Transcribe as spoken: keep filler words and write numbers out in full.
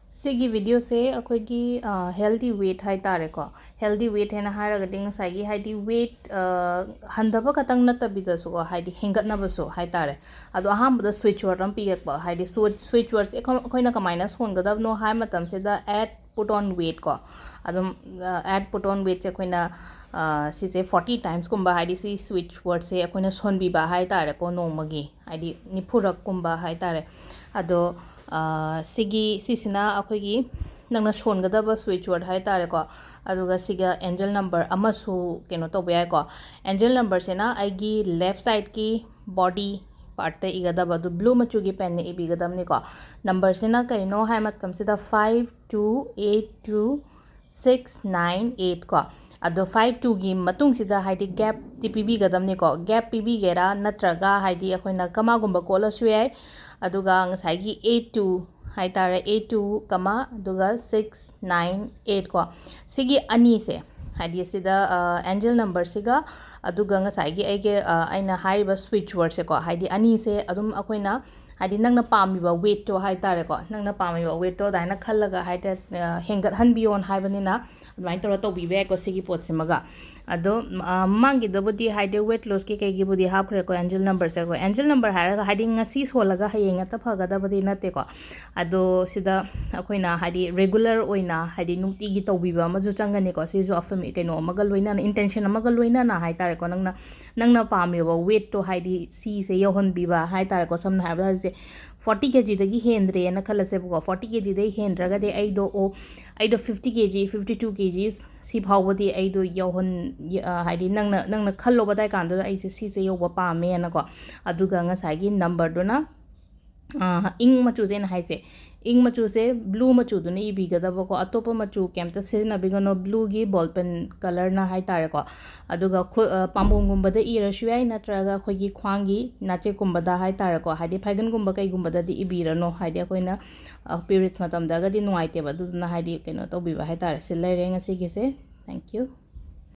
ꯁꯤꯒꯤ videoꯁꯦ ꯑꯩꯈꯣꯏꯒꯤ healthy weight ꯍꯥꯏ ꯇꯥꯔꯦꯀꯣ꯫ Healthy weight ꯍꯥꯏꯅ ꯍꯥꯏꯔꯒꯗꯤ ꯉꯁꯥꯏꯒꯤ ꯍꯥꯏꯗꯤ weight ꯍꯟꯊꯕ ꯈꯛꯇꯪ ꯅꯠꯇꯕꯤꯗꯁꯨꯀꯣ, ꯍꯥꯏꯗꯤ ꯍꯦꯟꯒꯠꯅꯕꯁꯨ ꯍꯥꯏ ꯇꯥꯔꯦ꯫ ꯑꯗꯣ ꯑꯍꯥꯟꯕꯗ switch word ꯑꯃ ꯄꯤꯔꯛꯄ, ꯍꯥꯏꯗꯤ switch wordꯁꯦ ꯑꯩꯈꯣꯏꯅ ꯀꯃꯥꯏꯅ ꯁꯣꯟꯒꯗꯕꯅꯣ ꯍꯥꯏ ꯃꯇꯝꯁꯤꯗ add put on weight ꯀꯣ꯫ ꯑꯗꯨꯝ add put on weightꯁꯦ ꯑꯩꯈꯣꯏꯅ ꯁꯤꯁꯦ forty timesꯀꯨꯝꯕ, ꯍꯥꯏꯗꯤ ꯁꯤ switch wordꯁꯦ ꯑꯩꯈꯣꯏꯅ ꯁꯣꯟꯕꯤꯕ ꯍꯥꯏ ꯇꯥꯔꯦꯀꯣ, ꯅꯣꯡꯃꯒꯤ ꯍꯥꯏꯗꯤ ꯅꯤꯐꯨꯔꯛꯀꯨꯝꯕ ꯍꯥꯏ ꯇꯥꯔꯦ꯫ ꯑꯗꯣ ꯁꯤꯒꯤ ꯁꯤꯁꯤꯅ ꯑꯩꯈꯣꯏꯒꯤ ꯅꯪꯅ ꯁꯣꯟꯒꯗꯕ switch word ꯍꯥꯏ ꯇꯥꯔꯦꯀꯣ꯫ ꯑꯗꯨꯒ ꯁꯤꯒ angel number ꯑꯃꯁꯨ ꯀꯩꯅꯣ ꯇꯧꯕ ꯌꯥꯏꯀꯣ꯫ Angel numberꯁꯤꯅ ꯑꯩꯒꯤ left sideꯀꯤ body partꯇ ꯏꯒꯗꯕ, ꯑꯗꯨ blue ꯃꯆꯨꯒꯤ penꯅ ꯏꯕꯤꯒꯗꯕꯅꯤꯀꯣ꯫ Numberꯁꯤꯅ ꯀꯩꯅꯣ ꯍꯥꯏ ꯃꯇꯝꯁꯤꯗ five two eight two six nine eight ꯀꯣ꯫ ꯑꯗꯣ five twoꯒꯤ ꯃꯇꯨꯡꯁꯤꯗ ꯍꯥꯏꯗꯤ gapꯇꯤ ꯄꯤꯕꯤꯒꯗꯕꯅꯤꯀꯣ꯫ Gap ꯄꯤꯕꯤꯒꯦꯔꯥ ꯅꯠꯇ꯭ꯔꯒ ꯍꯥꯏꯗꯤ ꯑꯩꯈꯣꯏꯅ ꯀꯃꯥꯒꯨꯝꯕ ꯀꯣꯠꯂꯁꯨ ꯌꯥꯏ꯫ ꯑꯗꯨꯒ ꯉꯁꯥꯏꯒꯤ eight two ꯍꯥꯏ ꯇꯥꯔꯦ, eight two ꯀꯃꯥ ꯑꯗꯨꯒ six nine eight ꯀꯣ꯫ ꯁꯤꯒꯤ ꯑꯅꯤꯁꯦ ꯍꯥꯏꯗꯤ ꯁꯤꯗ angel numberꯁꯤꯒ ꯑꯗꯨꯒ ꯉꯁꯥꯏꯒꯤ ꯑꯩꯒꯤ ꯑꯩꯅ ꯍꯥꯏꯔꯤꯕ switch wordꯁꯦꯀꯣ, ꯍꯥꯏꯗꯤ ꯑꯅꯤꯁꯦ ꯑꯗꯨꯝ ꯑꯩꯈꯣꯏꯅ ꯍꯥꯏꯗꯤ ꯅꯪꯅ ꯄꯥꯝꯃꯤꯕ weightꯇꯣ ꯍꯥꯏ ꯇꯥꯔꯦꯀꯣ, ꯅꯪꯅ ꯄꯥꯝꯃꯤꯕ weightꯇꯣ ꯑꯗꯨꯃꯥꯏꯅ ꯈꯜꯂꯒ ꯍꯥꯏꯗꯤ ꯍꯦꯟꯒꯠꯍꯟꯕꯤꯌꯣꯅ ꯍꯥꯏꯕꯅꯤꯅ ꯑꯗꯨꯃꯥꯏꯅ ꯇꯧꯔꯒ ꯇꯧꯕꯤꯕ ꯌꯥꯏꯀꯣ ꯁꯤꯒꯤ ꯄꯣꯠꯁꯤꯃꯒ꯫ ꯑꯗꯣ ꯃꯃꯥꯡꯒꯤꯗꯕꯨꯗꯤ ꯍꯥꯏꯗꯤ weight lossꯀꯤ ꯀꯩꯒꯤꯕꯨꯗꯤ ꯍꯥꯞꯈ꯭ꯔꯦꯀꯣ angel numberꯁꯦꯀꯣ꯫ Angel number ꯍꯥꯏꯔꯒ ꯍꯥꯏꯗꯤ ꯉꯁꯤ ꯁꯣꯜꯂꯒ ꯍꯌꯦꯡ ꯍꯦꯛꯇ ꯐꯒꯗꯕꯗꯤ ꯅꯠꯇꯦꯀꯣ꯫ ꯑꯗꯣ ꯁꯤꯗ ꯑꯩꯈꯣꯏꯅ ꯍꯥꯏꯗꯤ regular ꯑꯣꯏꯅ ꯍꯥꯏꯗꯤ ꯅꯨꯡꯇꯤꯒꯤ ꯇꯧꯕꯤꯕ ꯑꯃꯁꯨ ꯆꯪꯒꯅꯤꯀꯣ꯫ ꯁꯤꯁꯨ ꯑꯐ ꯀꯩꯅꯣ ꯑꯃꯒ ꯂꯣꯏꯅꯅ, intention ꯑꯃꯒ ꯂꯣꯏꯅꯅ ꯍꯥꯏ ꯇꯥꯔꯦꯀꯣ꯫ ꯅꯪꯅ ꯅꯪꯅ ꯄꯥꯝꯃꯤꯕ weightꯇꯣ ꯍꯥꯏꯗꯤ ꯁꯤꯁꯦ ꯌꯧꯍꯟꯕꯤꯕ ꯍꯥꯏ ꯇꯥꯔꯦꯀꯣ꯫ ꯁꯝꯅ ꯍꯥꯏꯔꯕꯗ ꯍꯧꯖꯤꯛꯁꯦ forty kgꯗꯒꯤ ꯍꯦꯟꯗ꯭ꯔꯦꯅ ꯈꯜꯂꯁꯦꯕꯀꯣ꯫ Forty kg ꯗꯒꯤ ꯍꯦꯟꯗ꯭ꯔꯒꯗꯤ ꯑꯩꯗꯣ ꯑꯣ ꯑꯩꯗꯣ fifty kg, fifty two kgs ꯁꯤ ꯐꯥꯎꯕꯗꯤ ꯑꯩꯗꯣ ꯌꯧꯍꯟ ꯍꯥꯏꯗꯤ ꯅꯪꯅ ꯅꯪꯅ ꯈꯜꯂꯣꯕ ꯑꯗꯥꯏ ꯀꯥꯟꯗꯨꯗ ꯑꯩꯁꯦ ꯁꯤꯁꯦ ꯌꯧꯕ ꯄꯥꯝꯃꯦꯅꯀꯣ꯫ ꯑꯗꯨꯒ ꯉꯁꯥꯏꯒꯤ numberꯗꯨꯅ ꯏꯪ ꯃꯆꯨꯁꯦ ꯑꯩꯅ ꯍꯥꯏꯁꯦ, ꯏꯪ ꯃꯆꯨꯁꯦ blue ꯃꯆꯨꯗꯨꯅ ꯏꯕꯤꯒꯗꯕꯀꯣ꯫ ꯑꯇꯣꯞꯄ ꯃꯆꯨ ꯀꯩꯝꯇ ꯁꯤꯖꯤꯟꯅꯕꯤꯒꯅꯣ, blueꯒꯤ ball pen colourꯅ ꯍꯥꯏ ꯇꯥꯔꯦꯀꯣ꯫ ꯑꯗꯨꯒ ꯈꯨ- ꯑ, ꯄꯥꯝꯕꯣꯝꯒꯨꯝꯕꯗ ꯏꯔꯁꯨ ꯌꯥꯏ, ꯅꯠꯇ꯭ꯔꯒ ꯑꯩꯈꯣꯏꯒꯤ ꯈ꯭ꯋꯥꯡꯒꯤ ꯅꯥꯆꯦꯛꯀꯨꯝꯕꯗ ꯍꯥꯏ ꯇꯥꯔꯦꯀꯣ, ꯍꯥꯏꯗꯤ ꯐꯥꯏꯒꯟꯒꯨꯝꯕ ꯀꯩꯒꯨꯝꯕꯗ ꯗꯤ ꯏꯕꯤꯔꯅꯣ, ꯍꯥꯏꯗꯤ ꯑꯩꯈꯣꯏꯅ periods ꯃꯇꯝꯗꯒꯗꯤ ꯅꯨꯡꯉꯥꯏꯇꯦꯕ꯫ ꯑꯗꯨꯗꯨꯅ ꯍꯥꯏꯗꯤ ꯀꯩꯅꯣ ꯇꯧꯕꯤꯕ ꯍꯥꯏ ꯇꯥꯔꯦ꯫ ꯁꯤ ꯂꯩꯔꯦ ꯉꯁꯤꯒꯤꯁꯦ꯫ Thank you꯫